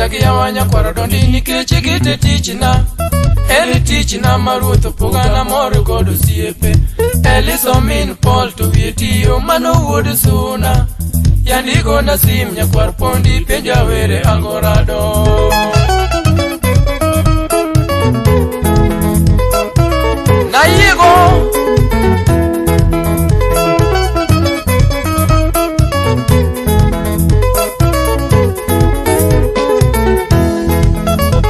Koda gi yawa nyakwaro dondi nikech gite tichna. En tichna ma ruoth opogana mor kod osiepe. Eliso min Paul to wiye tiyo mano wuod Suna. Yandigo na sim nyakwar pondi penja were angorado. Nayiego.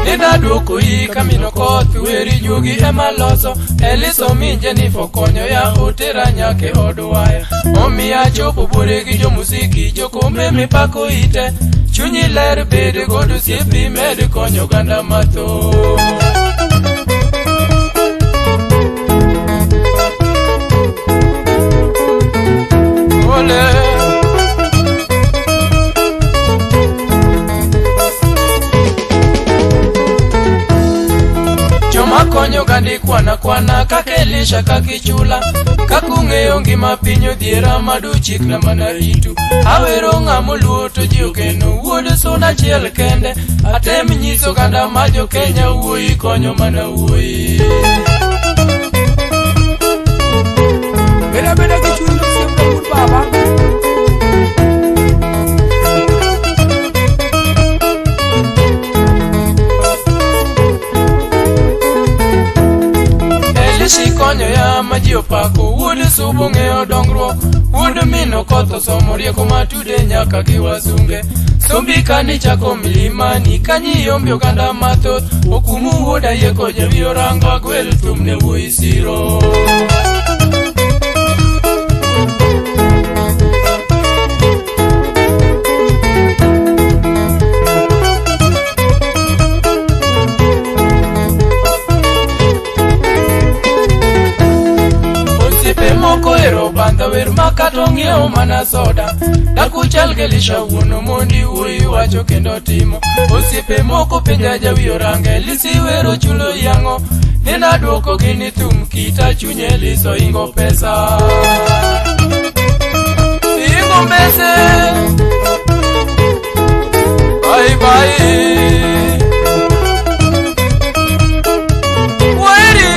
Ninaduoko ika mino koth weri juogi ema loso. Eliso min Jennifer konyo ya otera nyake od waya. Omiya chopo buore gi jomusiki jokombe mipako ite. Chunyi ler bed god osiepi med konyo oganda mathoth. Ole. Joma konyo oganda ikwana kwana kaka Elisha kaka Ichula. Kaka ung'eyo ngima piny odhiera madu chikna mana itu. Awero ng'ama oluor to ji ogeno wuod Suna achiel kende. Atem nyiso oganda ma jo Kenya wuoyi konyo mana wuoyi. Bed abeda gi chuny osiep wuod baba. Elishi konyo ya ma ji opako wuod Subu ng'eyo dongruok. Wuod min Okoth osomo rieko matude nyaka gi wasunge. Sombi kani chako milimani kanyi yombi oganda mathoth. Okumu wuod Ayieko jawi orango agwel thum ne wuoyi siro. Osiepe moko ero bandha wer makato ng'iewo mana soda. Dakuchal gi Elisha wuon Omondi wuoyi wacho kendo timo. Osiepe moko penja jawi orange Elisi wero chulo yang'o. Nena duoko gi ni thum kita chuny Eliso ingo pesa. Ingo mbese. Bye bye. Weri.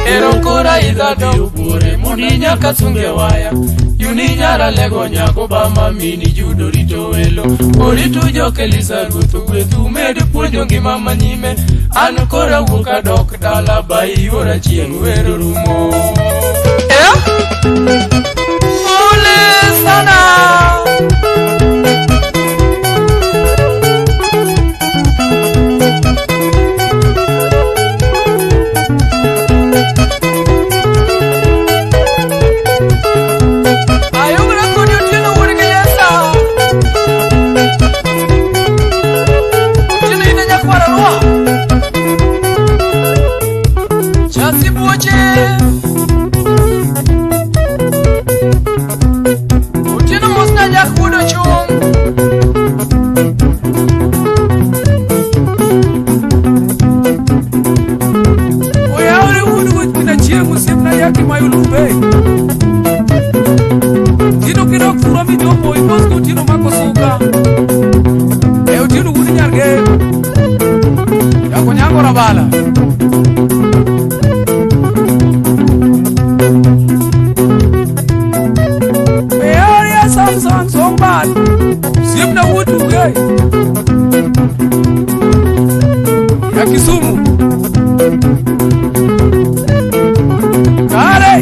Ero kora idhado buore muni nyaka sunge waya. Yuni nyara lego nyako bama mini judo rito welo. Oritu jokelisa ruoth gwethu med puonjo ngima manyime. An kora wuok adok dala bai yuora chieng' wero rumo. Eh? Pole sana. Ayugra kodi Otieno wuod Kiyesa. Otieno in e nyakwar Arua. Chasi buoche. Otieno mosna nyak wuod Ochung'. Oyawre wuod wuod kina chieng' osiepna yaki mayulumbe. Tino kidok thurwa michopo imos ka Otieno mako suka. E Otieno wuod Nyarge. Jako nyango rabala. Oyawre Samson Sombat. Osiepna wuod Tuge. Ya Kisumu. Kare.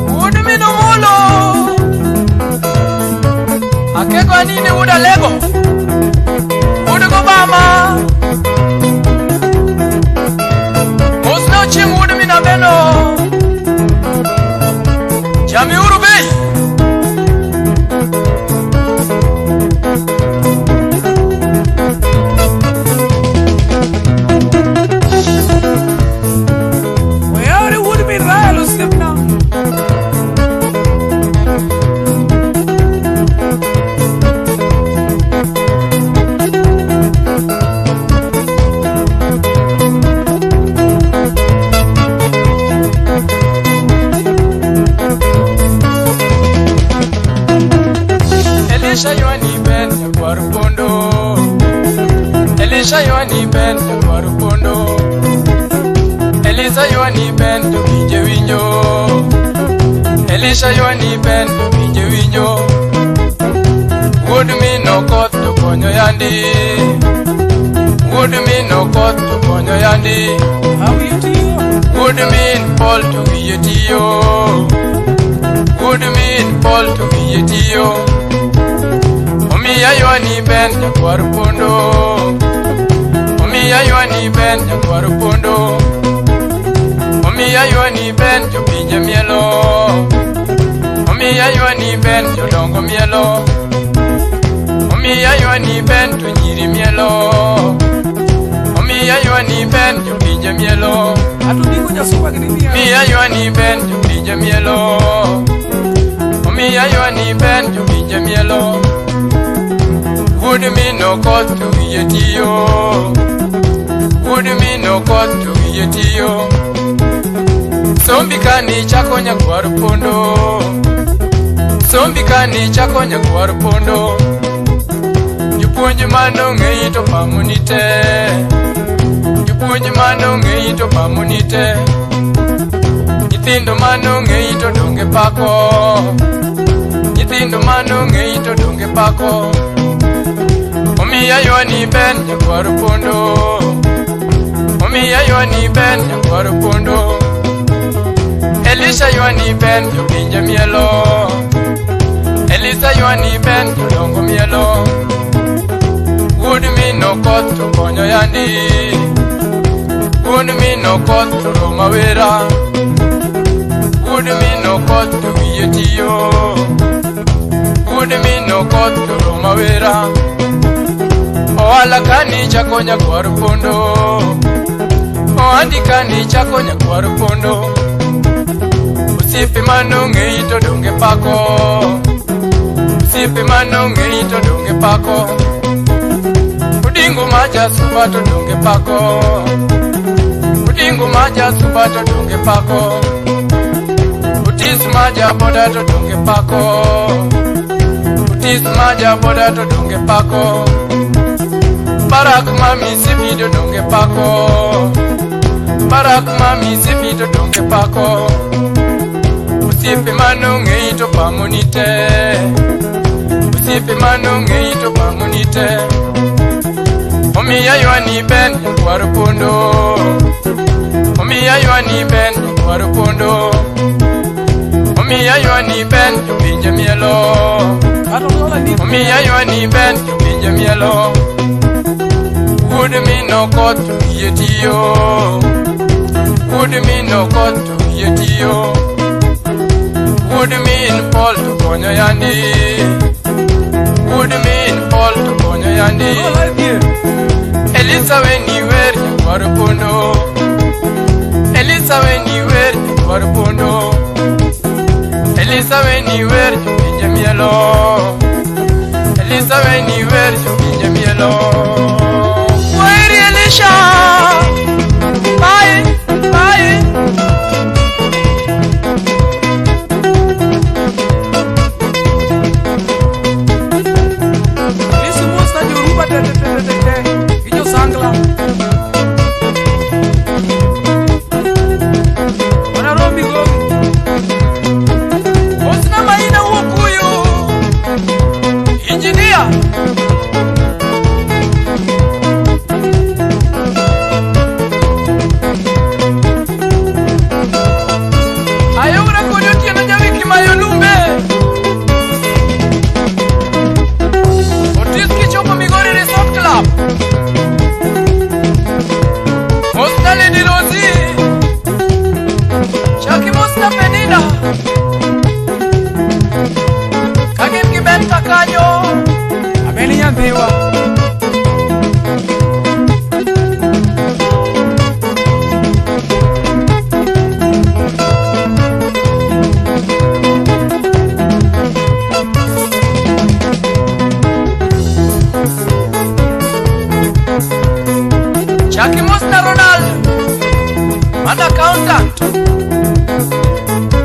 Wuod min Omolo. Akego anini wuod Alego. Wuod Gobama. Mosna ochieng' wuod min Abeno. ywani ben to dwaro pondo. Elisa ywani ben to winje winjo. Elisha ywani ben to winje winjo. Wuod min okoth to konyo yandi. Wuod min okoth to konyo yandi. Wuod min Paul to wiye tiyo. Wuod min Paul to wiye tiyo. Omiya ywani ben nyakwar pondo. Omiya ywani ben nyakwar pondo. Omiya ywani ben jopinje mielo. Omiya ywani ben jodongo mielo. Omiya ywani ben to nyiri mielo. Omiya ywani ben jopinje mielo. Omiya ywani ben jopinje mielo. Omiya ywani ben jopinje mielo. Wuod min okoth to wiye tiyo. Wuod min okoth to wiye tiyo. Sombi kani chako nyakwar pondo. Sombi kani chako nyakwar pondo. Jopuonj manong'eyi to pamoni te. Jopuonj manong'eyi to pamoni te. Nyithindo manong'eyi to donge pako. Nyithindo manong'eyi to donge pako. Omiya ywani ben nyakwar pondo. Omiya ywani ben nyakwar pondo. Elisha ywani ben jopinje mielo. Elisa ywani ben jodongo mielo. Wuod min okoth to konyo yandi. Wuod min okoth to roma wera. Wuod min okoth to wiye tiyo. Wuod min okoth to roma wera. Ohala kani chako nyakwar pondo. Ohandi kani chako nyakwar pondo. Osiepe manong'eyi to donge pako. Osiepe manong'eyi to donge pako. Odingo maja suba to donge pako. Odingo maja suba to donge pako. Otis maja boda to donge pako. Otis maja boda to donge pako. Barak mami sipi to donge pako. Barak mami sipi to donge pako. Osiepe manong'eyi to pamoni te. Osiepe manong'eyi to pamoni te. Omiya ywani ben nyakwar pondo. Omiya ywani ben nyakwar pondo. Omiya ywani ben jopinje mielo. Omiya ywani ben jopinje mielo. Wuod min okoth to wiye tiyo. Wuod min okoth to wiye tiyo. Wuod min Paul to konyo yandi. Wuod min Paul to konyo yandi. Elisa weni wer nyakwar pondo. Elisa weni wer nyakwar pondo. Elisa weni wer jopinje mielo. Elisa weni wer jopinje mielo. Weri Elisha. Bye, bye. Osna maina wukuyu. Engineer. Ayora kodi otieno jawiki mayolumbe. Otis kichopo Migori Resort Club. Mosna Lady Rosie. Chaki Mosna Penina. Kagin gi Ben kanyo. Abeli nyambiwa. Chaki Mosna Ronald. Man accountant.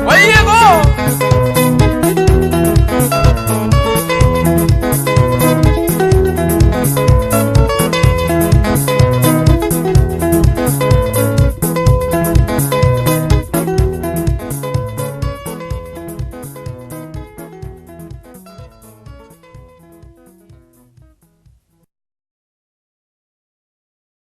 Where you go?